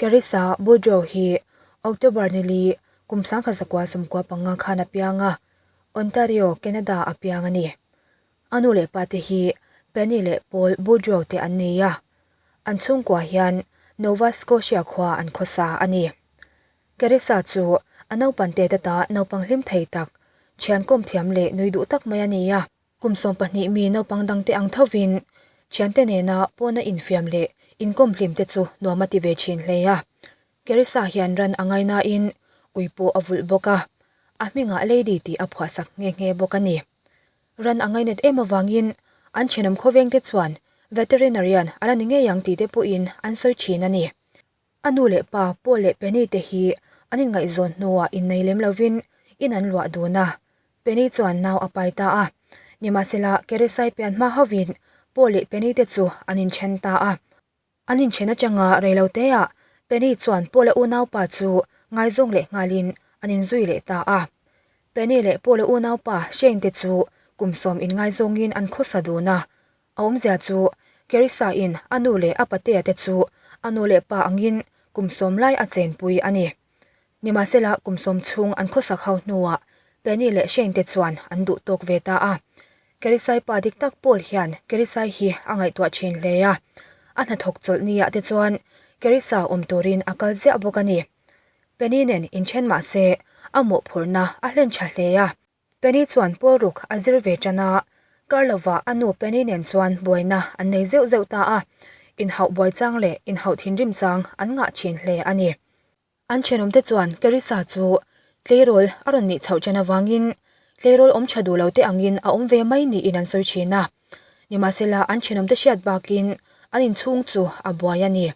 Carissa Boudreau hi October ni li kum 1995 khan a piang a, Ontario, Canada a piang a ni. A nu leh pa te hi Penny leh Paul Boudreau te an ni a, an chhungkua hian Nova Scotia khua an khawsa a ni. Carissa chu a naupan te tata naupang hlim thei tak, thian kawm thiam leh nui duh tak mai a ni a. Kum 12 mi naupang dangte ang thovin thiante nena pawna infiam leh inkawm hlim te chu nuam a ti ve thin hle a. Carissa hian ran a ngai nain ui pawh a vulh bawk a, a hmingah Lady tih a phuahsak nghe nghe bawk a ni. Ran a ngainat em avangin an thenawm khawvengte chuan veterinarian a la ni ngei ang tih te pawhin an sawi thin a ni. A nu leh pa Paul leh Penny te hi an inngaihzawn hnuah innei lem lovin in an luah dun a. Penny chuan nau a pai ta a. Nimahsela, Keresai pian hma hovin Paul leh Penny te chu an inthen ta a. An inthen atanga reiloteah Penny chuan Paul-a unaupa chu ngaizawng leh nghalin an inzui leh ta a. Penny leh Paul-a unaupa Shane te chu kum sawm inngaizawngin an khawsa dun a. A awmzia chu Carissa-in a nu leh a patea te chu a nu leh pa angin kum sawm lai a chenpui a ni. Nimahsela kum sawm chhung an khawsak ho hnuah Penny leh Shane te chuan an duh tawk ve ta a. Carissa-i pa dik tak Paul hian Carissa-i hi a ngaihtuah thin hle a. A hnathawk chawlh niah te chuan Carissa awm turin a kal ziah bawk a ni. Penny nen inthen mah se a mawhphurhna a hlen tha hle a. Penny chuan pawl ruk a zir ve tan a, kar lovah a nu Penny nen chuan buaina an nei zeuh zeuh ta a, inhauh buai chang leh inhauh thinrim chang an ngah thin hle a ni. An thenawmte chuan Carissa chu tleirawl a rawn nih chhoh ṭan avangin tleirawl awm ṭha duh lo te angin a awm ve mai niin an sawi thin a, nimahsela an thenawmte hriat bakin an inchhung chu a buai a ni.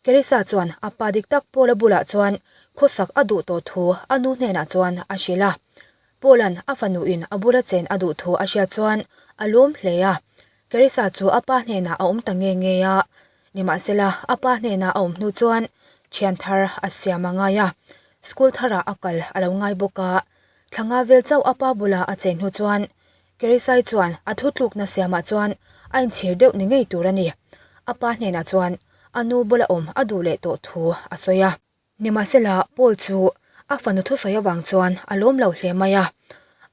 Teresa chuan a pa dik tak Paula bulah chuan khawsak a duh tawh thu a nu hnenah chuan a hrilh a. Paula'n a fanuin a bula chen a duh thu a hriat chuan a lawm hle a. Teresa chu a pa hnenah a awm ta nge nge a. Nimahsela, a pa hnena a awm hnu chuan thian thar a siam a ngai a. School tharah a kal a lo ngai bawk a. Thla nga vel chauh a pa bula a chen hnu chuan Kerisai chuan a thutlukna siamah chuan a inchhir deuh ni ngei tur a ni. A pa hnenah chuan a nu bula awm a duh leh tawh thu a sawi a. Nimahsela, Paul chu a fanu thusawi avang chuan a lawm lo hle mai a.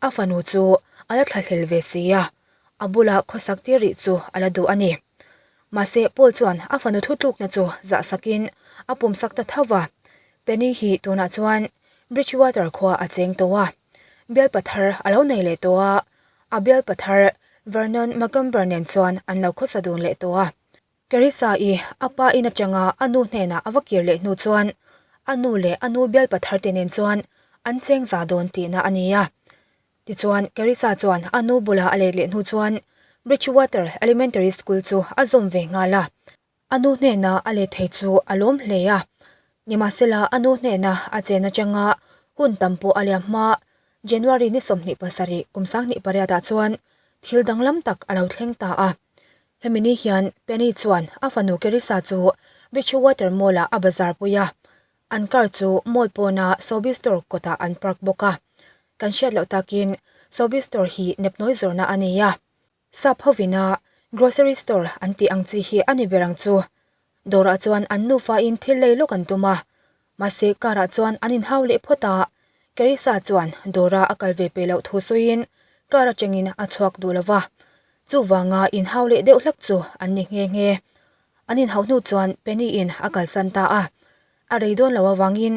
A fanu chu a la thlahlel ve si a, a bula khawsak tir rih chu a la duh a ni. Mahse, Paul chuan a fanu thutlukna chu zahsakin a pumsak ta tho va. Penny hi tunah chuan Bridgewater khua a cheng tawh a. Bialpa thar a lo nei leh tawh a, a bialpa thar Vernon Macomber nen chuan an lo khawsa dun leh tawh a. Carissa-i a pa in atanga a nu hnenah a va kir leh hnu chuan a nu leh a nu bialpa thar te nen chuan an cheng za dawn tihna a ni a. Tichuan, Carissa chuan a nu bula a let leh hnu chuan Bridgewater Elementary School chu a zawm ve nghal a. A nu hnena a let thei chu a lawm hle a, nimahsela a nu hnena a chen atanga hun tam pawh a liam hma January ni 27 kum 2008 ah chuan thil danglam tak a lo thleng ta a. Hemi ni hian Penny chuan a fanu Carissa chu Bridgewater Mall ah a bazar pui a, an car chu mall pawna Sobeys Store kawtah an park bawk a. Kan hriat loh takin Sobeys Store hi nepnawi zawrhna a nei a. Sap hovina grocery store an tih ang chi hi a ni ber ang chu. Dawrah chuan an nufain thil lei lawk an tum a, mahse car-ah chuan an inhau leh phawt a. Carissa chuan dawra a kal ve peih loh thu sawiin car atangin a chhuak duh lo va, chuvanga inhau leh deuh hlak chu an ni nghe nghe. An inhauh hnu chuan Penny-in a kalsan ta a, a rei dawn lo avangin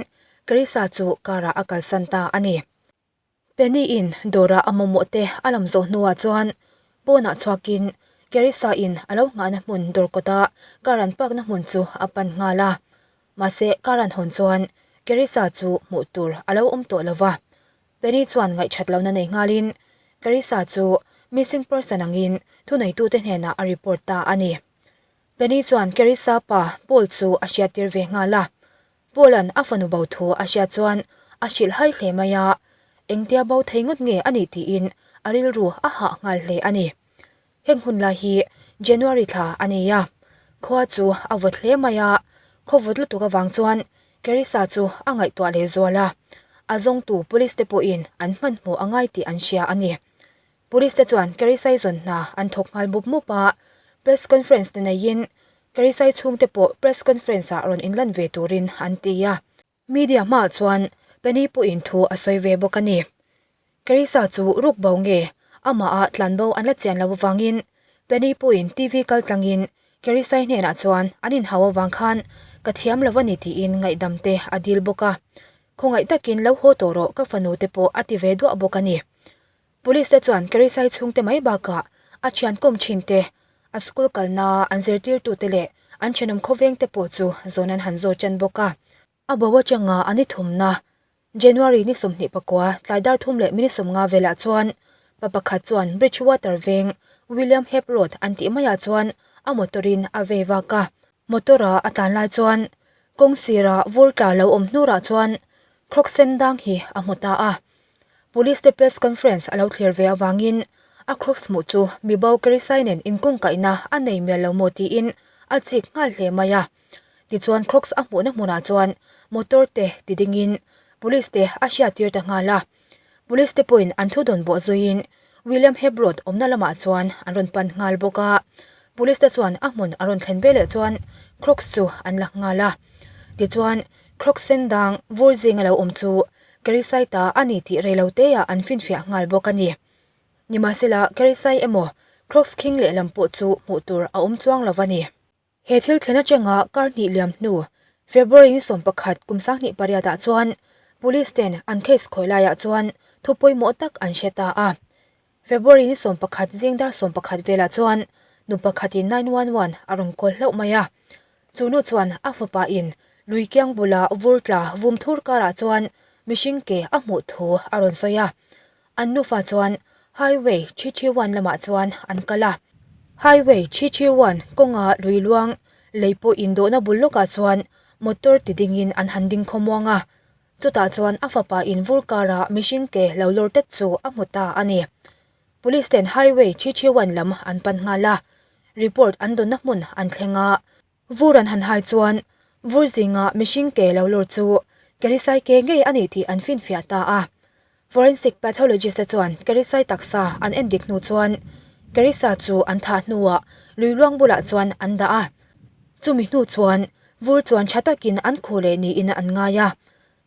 Carissa chu car-ah a kalsan ta a ni. Penny-in dawrah a mamawh te a lam zawh hnuah chuan pawnah chhuakin Carissa-in a lo nghahna hmun dawr kawta car an park na hmun chu a pan nghal a. Mahse car an hawn chuan Carissa chu hmuh tur a lo awm tawh lo va. Penny chuan ngaihthat lohna nei nghalin Carissa chu missing person angin thuneitute hnenah a report ta a ni. Penny chuan Carissa pa Paul chu a hriattir ve nghal a. Paul-a'n a fanu bo thu a hriat chuan a hrilh hai hle mai a, engtia bo thei ngawt nge a nih tiin a rilru a hah nghal hle a ni. Heng hun lai hi January thla a ni a, khua chu a vawt hle mai a, khaw vawt lutuk avang chuan Carissa chu a ngaihtuah leh zual a, a zawngtu police te pawhin an hmanhmawh a ngai tih an hria a ni. Police te chuan Carissa-i zawn hna an thawk nghal mup mup a, press conference te neiin. Kerisai chhungte pawh press conference ah rawn inlan ve turin an ti a. Media hmaah chuan Penny pawhin thu a sawi ve bawk a ni. Kerisa chu ruk bo nge amah ah tlan bo an la chian loh avangin Penny pawhin TV kal tlangin Kerisai hnenah chuan an inhau avang khan ka thiam lo a ni tiin ngaihdam te a dil bawk a. Khawngaih takin lo haw tawh rawh ka fanu te pawh a ti ve duah bawk a ni. Police te chuan Kerisai chhungte mai bakah a thian kawm thin te, a school kalna an zirtirtute leh an thenawm khawveng te pawh chu zawn an han zawt tan bawk a. A bo atanga a ni thumna January ni 24 tlai dar thum leh minute 50 velah chuan pa pakhat chuan Bridgewater veng William Hep Road an tih maiah chuan a motor in a vei vak a. Motor a a tlan lai chuan kawng sira vur tla lo awm hnurah chuan khawk sen dang hi a hmu ta a. Police te press conference a lo thlir ve avangin a crocs hmuh chu mi bo Kerisai nen inkungkaihna a nei mial lo maw tiin a chik nghal hle mai a. Tichuan crocs a hmuhna hmunah chuan motor te ti dingin police te a hriattir ta nghal a. Police te pawhin an thu dawn bawh zuiin William Hebrod awmna lamah chuan an rawn pan nghal bawk a. Police te chuan a hmun a rawn thlen veleh chuan crocs chu an la nghal a. Tichuan crocs sen dang vur zinga lo awm chu Kerisai ta a ni tih rei lo teah an finfiah nghal bawk a ni. Nimahsela Kerisai emaw crocs khing lehlam pawh chu hmuh tur a awm chuang lo a ni. He thil thlen atanga kar hnih liam hnu February ni 11 kum 28 ah chuan Police ten an case khawi laiah chuan thu pawimawh tak an hre ta a. February ni 11 zing dar 11 velah chuan nu pakhatin 911 a rawn call hlauh mai a. Chu nu chuan a fapa in lui kiang bula vur tla vum thur karah chuan mihring ke a hmuh thu a rawn sawi a. An nufa chuan Highway 331 lamah chuan an kal a. Highway 331 kawnga lui luang lei pawh indawhna bul lawkah chuan motor ti dingin an han ding khawmuang a. Chutah chuan a fapa in vur kara mihring ke lo lawr tet chu a hmu ta a ni. Police ten Highway 331 lam an pan nghal a. Report an dawnna hmun an thleng a. Vur an han hai chuan vur zinga mihring ke lo lawr chu Kerisai ke ngei a ni tih an finfiah ta a. Forensic pathologist te chuan Kerisai taksa an en dik hnu chuan Kerisa chu an thah hnuah lui luang bulah chuan an dah a. Chumi hnu chuan vur chuan tha takin an khuh leh niin an ngai a.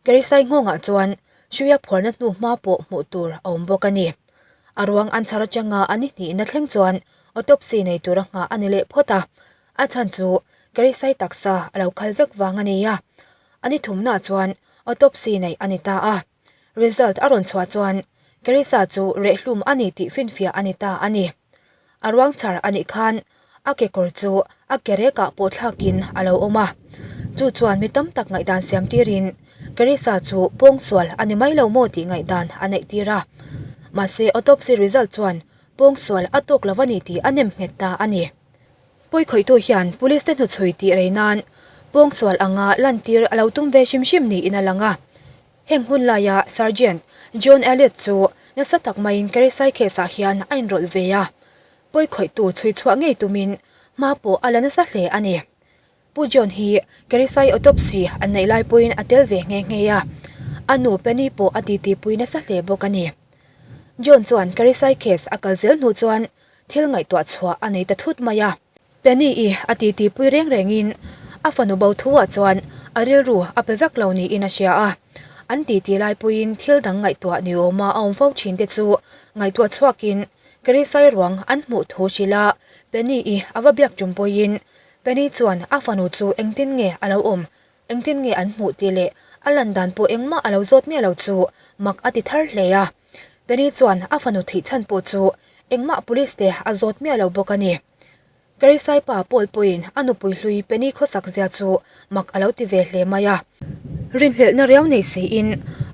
Kerisai nghawngah chuan hruia phuarna hnu hma pawh hmuh tur a awm bawk a ni. A ruang an chhar atanga a ni hnihna thleng chuan autopsy nei tura nghah a ni leh phawt a. A chhan chu Kerisai taksa a lo khal vek vang a ni a. A ni thumnaah chuan autopsy neih a ni ta a. Result a rawn chhuah chuan Kerisa chu rehhlum a ni tih finfiah a ni ta a ni. A ruang chhar a nih khan a kekawr chu a ke rekah pawh thlakin a lo awm a. Chu chuan mi tam tak ngaihdan siam tirin Kerisa chu pawngsual a ni mai lo maw tih ngaihdan a neih tir a. Mahse autopsy result chuan pawngsual a tawk lo a ni tih a nem nghet ta a ni. Pawikhawihtu hian police te hnuchhui tih rei nan pawngsual anga lantir a lo tum ve hrim hrim niin a lang a. Heng hun laia Sergeant John Elliot chu nasa tak maiin Kerisai case ah hian a inrawlh ve a, pawikhawihtu chhui chhuah ngei tumin hma pawh a la nasa hle a ni. Pu John hi Kerisai autopsy an neih lai pawhin a tel ve nghe nghe a, a nu Penny pawh a titipui nasa hle bawk a ni. John chuan Kerisai case a kal zel hnu chuan thil ngaihtuah chhuah a nei ta thut mai a. Penny-i a titipui reng rengin a fanu bo thuah chuan a rilru a pe vek lo niin a hria a. An titi lai puiin thil dang ngaihtuah ni awma a awm fo thin te chu ngaihtuah chhuakin Kerisai ruang an hmuh thu hrilh a, Penny-i a va biak tum pawhin Penny chuan a fanu chu engtin nge a lo awm, engtin nge an hmuh tih leh a lan dan pawh engmah a lo zawt miah lo chu mak a ti thar hle a. Penny chuan a fanu thih chhan pawh chu engmah police te a zawt miah lo bawk a ni. Karisai pa Paul pawhin a nupui hlui Penny khawsak zia chu mak a lo ti ve hle mai a. Rinhlelhna riau nei siin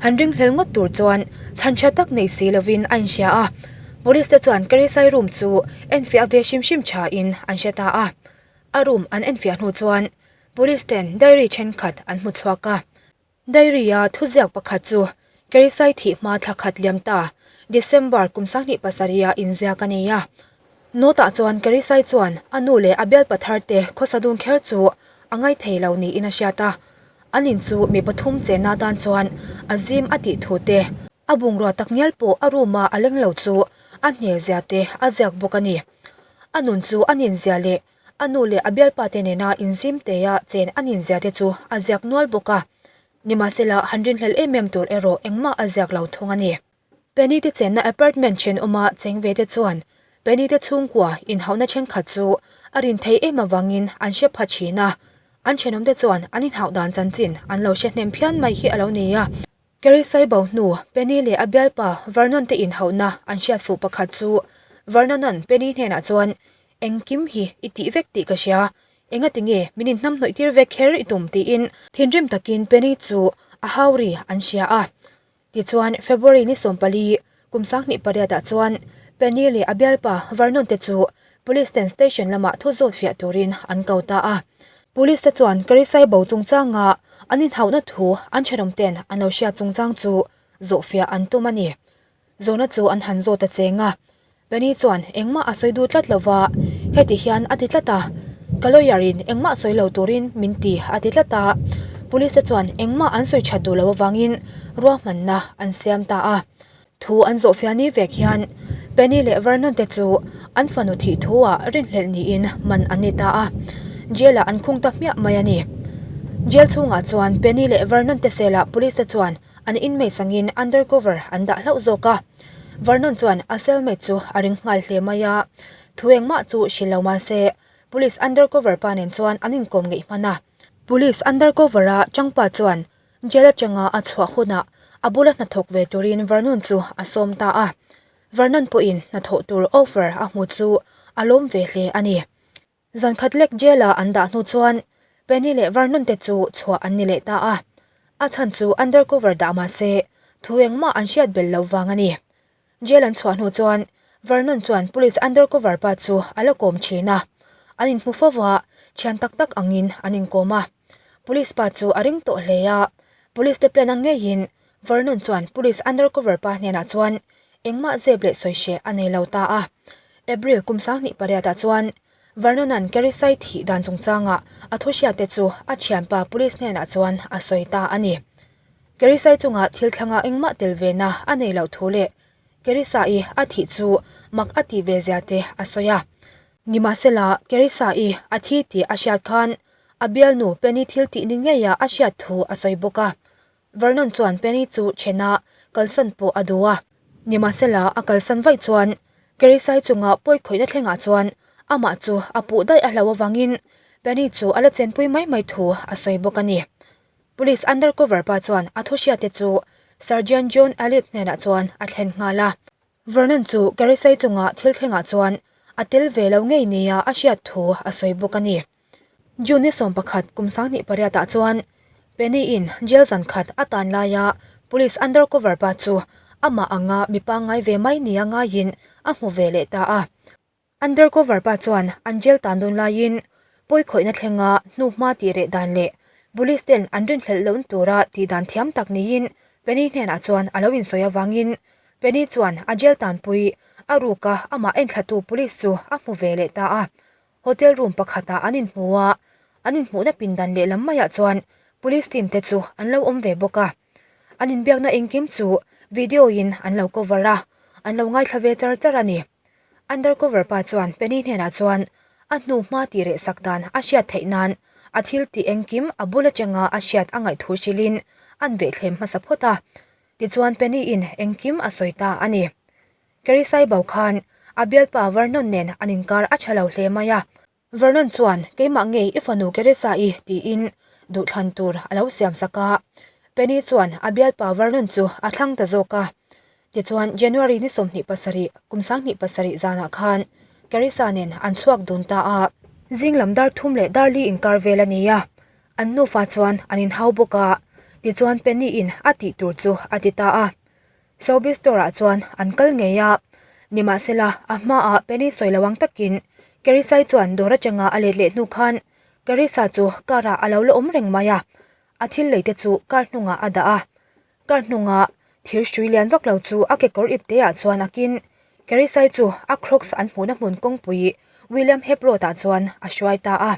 han ringhlel ngawt tur chuan chhan tha tak nei si lovin a inhria a. Police te chuan Karisai room chu enfiah ve hrim hrim thain an hre ta a. A room an enfiah hnu chuan police ten diary thenkhat an hmu chhuak a. Diary-a thuziak pakhat chu Kerisai thih hma thla khat liam ta, December kum 27 a inziak a ni a. Note-ah chuan Kerisai chuan a nu leh a bialpa thar te khawsa dun kher chu a ngaithei lo niin a hriat a. An in chu mi pathum chenna atan chuan a zim a tih thu te, a bungrua takngial pawh a room-a a leng lo chu a hne zia te a ziak bawk a ni. A nun chu a ninzia leh. A nu leh a bialpa te nena inzim teia chen a ninzia te chu a ziak nual bawk a. Nimahsela, han rinhlelh em em tur erawh engmah a ziak lo thung a ni. Penny te chenna apartment thenawma cheng ve te chuan Penny te chhungkua inhauhna thenkhat chu a rin thei em avangin an hre pha thin a. An thenawm te chuan an inhauh dan chanchin an lo hre hnem phian mai hi a lo ni a. Kerry Saibo hnu Penny leh a bialpa Vernon te inhauhna an hriat fuh pakhat chu Vernon-a'n Penny hnenah chuan Engkim hi i tih vek tih ka hria, engati nge min inhnamhnawih tir vek kher i tum tiin thinrim takin Penny chu a hau ri an hria a. Tichuan, February ni 14, kum 2008 ah chuan Penny leh a bialpa Vernon te chu Police ten station lamah thu zawt fiah turin an ko ta a. Police te chuan Karisai bo chungchanga an inhauhna thu an thenawm ten an lo hriat chungchang chu zawh fiah an tum a ni. Zawhna chu an han zawt a cheng a. Penny chuan engmah a sawi duh tlat lo va, heti hian a ti tlat a, Ka lawyer in engmah sawi lo turin min ti a ti tlat a. Police te chuan engmah an sawi that duh lo avangin ruahmanna an siam ta a. Thu an zawh fiah ni vek hian Penny leh Vernon te chu an fanu thih thu ah rinhlelh niin man an ni ta a, jail ah an khung ta hmiah mai a ni. Jail chhungah chuan Penny leh Vernon te cell ah police te chuan an inmates angin undercover an dah hlauh zawk a. Vernon chuan a cellmate chu a ring nghal hle mai a, thu engmah chu hrilh lo mahse police undercover pa nen chuan an inkawm ngeih hman a. Police undercover a changpa chuan Jail atanga a chhuah hunah a bula hnathawk ve turin Vernon chu a sawm ta a. Vernon pawhin hnathawh tur offer a hmu chu a lawm ve hle a ni. Zan khat lek jail-a an dah hnu chuan Penny leh Vernon te chu chhuah an ni leh ta a. A chhan chu undercover dah mah se thu engmah an hriat belh loh vang a ni. Jail an chhuah hnu chuan Vernon chuan police undercover pa chu a la kawm thin a, an inhmu fo va, thian tak tak angin an inkawm a. Police pa chu a ring tawh hle a, police te plan ang ngeiin Vernon chuan police undercover pa hnenah chuan engmah zep leh sawi hreh a nei lo ta a. April kum 28 ah chuan Vernon-a'n Kerisai thih dan chungchangah a thu hriatte chu a thianpa police hnenah chuan a sawi ta a ni. Kerisai chungah thil thlanga engmah tel ve na a nei loh thu leh Kerisa-i a thih chu mak a tih ve zia te a sawi a. Nimahsela, Kerisa-i a thi tih a hriat khan a bialnu Penny thil tih ni ngeia a hriat thu a sawi bawk a. Vernon chuan Penny chu thena kalsan pawh a duh a. Nimahsela, a kalsan vaih chuan Kerisai chunga pawi khawihna thlengah chuan amah chu a puh daih a hlauh avangin Penny chu a la chenpui mai mai thu a sawi bawk a ni. Police undercover pa chuan a thu hriatte chu Sergeant John Elliot hnenah chuan a thlen nghal a. Vernon chu Kerisai chunga thil thlengah chuan a tel ve lo ngei nia a hriat thu a sawi bawk a ni. June ni 11 kum 28 ah chuan Penny-in jail zan khat a tan laia police undercover pa chu amah anga mi pangngai ve mai nia ngaiin a hmu ve leh ta a. Undercover pa chuan an jail tan dawn laiin pawi khawihna thlenga hnuhma tih reh dan leh police ten an rinhlelh lohna tura tih dan thiam tak niin Penny hnenah chuan a lo insawi avangin Penny chuan a jail tanpui a ruka amah enthlatu police chu a hmu ve leh ta a. Hotel room pakhatah an inhmu a, an inhmuhna pindan lehlam maiah chuan police team te chu an lo awm ve bawk a. An inbiakna engkim chu video in an lo cover a, an lo ngaithla ve char char a ni. Undercover pa chuan Penny hnenah chuan a hnu hma tih reh sak dan a hriat theih nan a thil tih engkim a bul atanga a hriat a ngaih thu hrilhin an vehthlem hmasa phawt a. Tichuan Penny in engkim a sawi ta a ni. Kerry Saibau khan a bialpa Vernon nen an inkar a tha lo hle mai a. Vernon chuan, Keimah ngei i fanu Keresa-i tiin duhthlan tur a lo siam sak a. Penny chuan a bialpa Vernon chu a thlang ta zawk a. Tichuan, January ni 27, kum 27 zanah khan Keresa nen an chhuak dun ta a. Zing lam dar thum leh dar li inkar vel a ni a, an nufa chuan an inhau bawk a. Tichuan, Penny-in a tih tur chu a ti ta a. Sobi store ah chuan an kal ngei a, nimahsela a hmaah Penny sawi lo ang takin Carissa-i chuan dawr atanga a let leh hnu khan Carissa chu car ah a lo la awm reng mai a, a thil lei te chu car hnungah a dah a, car hnunga thir hrui lian vak lo chu a kekawr ip te ah chuan akin Carissa-i chu a Crocs an hmuhna hmun kawngpui William Hep Road ah chuan a hruai ta a.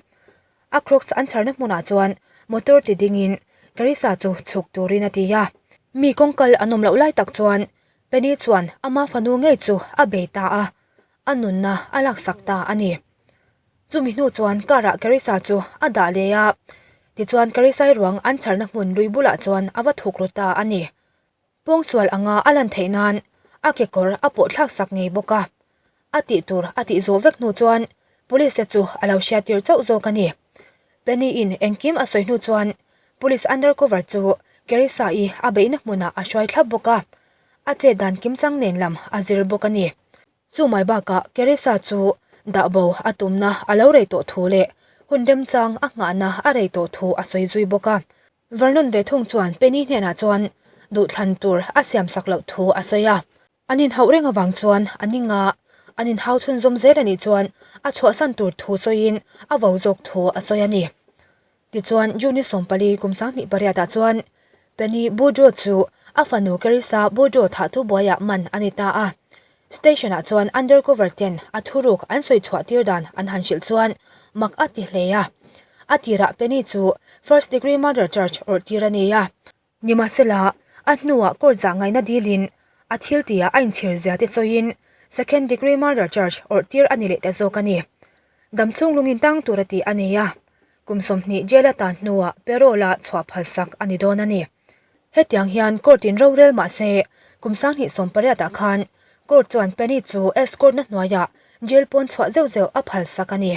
A Crocs an chharna hmunah chuan motor ti dingin Carissa chu chhuk turin a ti a. Mi kawngkal an awm loh lai tak chuan Penny chuan ama fanu ngei chu a bei ta a, a nunna a laksak ta a ni. Chumi hnu chuan car ah Carissa chu a dah leh a, tichuan Carissa-i ruang an chharna hmun lui bulah chuan a va thuk ru ta a ni. Pawngsual anga a lan theih nan a kekawr a pawh thlak sak ngei bawk a, a tih tur a tih zawh vek hnu chuan police te chu a lo hriat tir chauh zawk a ni. Penny in engkim a sawi hnu chuan police undercover chu Carissa-i a beihna hmunah a hruai thlap bawk a, a chet dan kimchang nen lam a zir bawk a ni. Chu mai bakah Carissa chu dah bo a tumna a lo rei tawh thu leh hun remchang a nghahna a rei tawh thu a sawi zui bawk a. Vernon ve thung chuan Penny hnenah chuan duhthlan tur a siam sak loh thu a sawi a. An inhauh reng avang chuan a ning a, an inhau chhunzawm zel a nih chuan a chhuahsan tur thu sawiin a vo zawk thu a sawi a ni. Tichuan, June 14 kum 2008 ah chuan Penny Boudreau chu a fanu Carissa Boudreau thahtu buaiah man a ni ta a. Station ah chuan undercover ten a thuruk an sawi chhuah tir dan an han hrilh chuan mak a ti hle a. A tirah Penny chu first degree murder charge awrh tir a ni a. Nimahsela, a hnuah court zah ngaihna dilin a thil tihah a inchhir zia te sawiin second degree murder charge awrh tir a ni leh ta zawk a ni. Damchhung lungin tang tur a tih a nei a, kum 20 jail a tan hnuah parole a chhuah phalsak a ni dawn a ni. Hetiang hian court in rorel mah se, kum 2018 ah khan court chuan Penny chu escort na hnuaiah jail pawn chhuah zeuh zeuh a phalsak a ni.